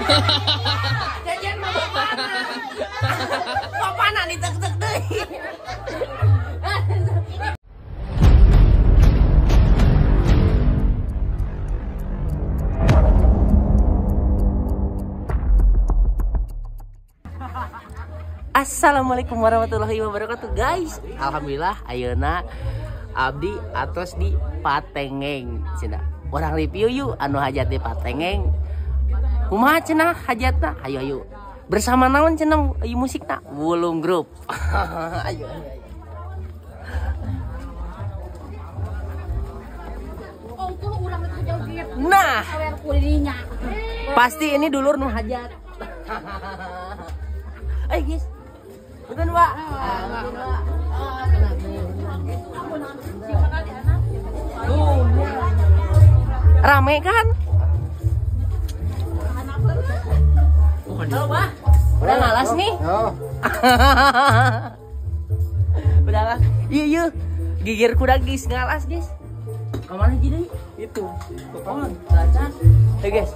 Jajan mah bapana. Bapana ditek-tek deui. Assalamualaikum warahmatullahi wabarakatuh guys. Alhamdulillah ayeuna abdi atos di Patengeng cenah. Urang review yuk anu hajat di Patengeng. Kumaha cenah hajatna? Ayo ayo. Bersama naon cenah musikna? Wulung Group. Ayo ayo. Nah, pasti ini dulur nu hajat. Ayo guys. Betul Pak. Rame kan? Halo Pak. Udah ngalas nih? Udah ngalas. Iya iya. Gigir kuda guys ngalas guys. Kemana jadi? Itu. Oh, caca. Ayo guys.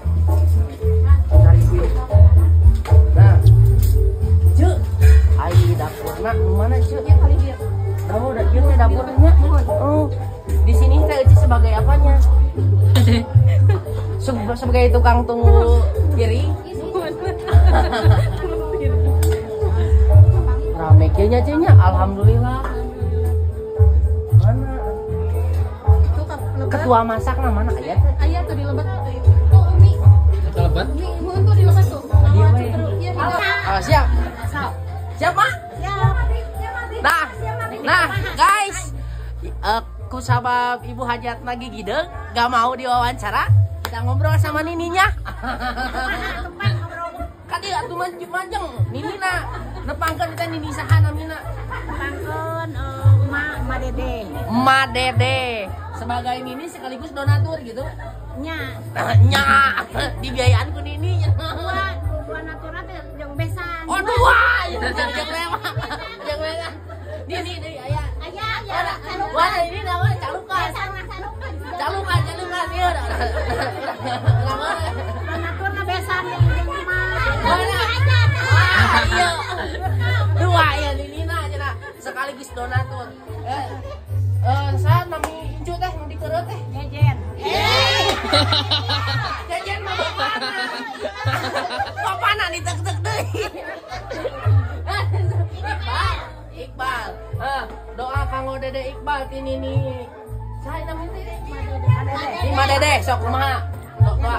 Cari yuk. Nah. Cuk. Ai dapurna mana cuk? Ya kali dia. Oh, udah ieu teh dapurnya. Oh. Di sini teh Eci sebagai apanya? Sebagai tukang tunggu piring. Rame kieu nya Ceu nya, alhamdulillah. Mana? Ketua masak na mana aya teh? Aya tuh di lebet. Tuh Umi. Lebet? Umi, mun tuh di lebet tuh. Oh, siap. Siap, Mak? Siap. Nah, nah, guys. Ku sabab ibu hajat lagi gideung, gak mau diwawancara. Kita ngobrol sama nininya. Kadi atuh manjeng ninina. Nepangkeun teh nini saha namina? Nepangkeun Ma Dede. Ma Dede. Sebagai nini sekaligus donatur gitu. Nya. Nya. Dibiayaan ku nini. Dua naturna teh jeung besan. Oh, dua. Jeung lewa. Jeung lewa. Nini deui aya. Aya aya. Wah, ini namanya calukan. Calukan, calukan ieu. Donaturna besan jeung mah. Ah, iya. Dua ya ninina cenah sekaligus donatur. Saha nami incu teh nu dikeureuh teh? Jejen. Jejen mah bapana. Bapana ditek-tek deui. Iqbal. Doa kanggo Dede Iqbal ti nini. Saha nami teh? Ma Dede sok kumaha? Doa.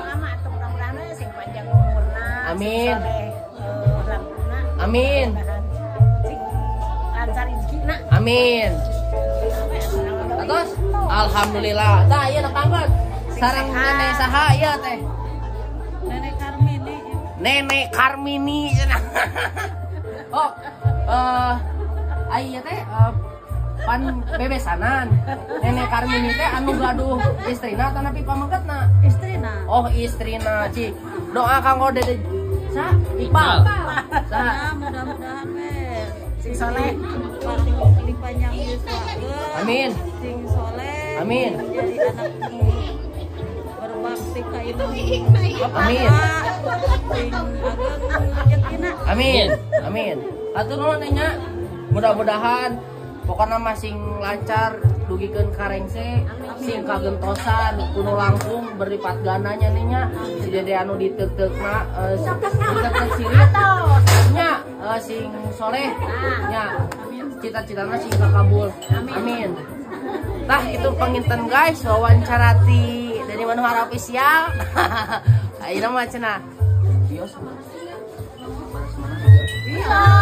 Mudah-mudahan sing panjang umurna. Amin. Amin. Lancar rezekina. Amin. Terus alhamdulillah. Tah ieu nepangkeun. Sareng nenek saha ieu teh? Nenek Karmini. Nenek Karmini cenah. Oh, ieu teh pan bebesanan. Nenek Karmini teh anu gaduh istrina atanapi pamengketna? Istrina. Oh, istrina, Ci. Doa kanggo Dede sa Iqbal. Sa mudah-mudahan we sing soleh dipanjang yuswa. Amin. Sing soleh. Amin. Jadi anak berbakti ka ibu. Amin. Sing ageng rezekina. Amin. Amin. Hatur nuhun nya. Mudah-mudahan pokoknya masing lancar dugikeun ka rengse, sing kagentosan kuno langkung berlipat gandanya nih nya. Si Dede anu diteuk-teukna diteuk-teuk sirit nya sing soleh nya. Cita-citana sing kakabul. Amin. Tah itu panginten guys wawancara ti Deni Manohara official. Ayeuna mah cenah. Bios. Bios.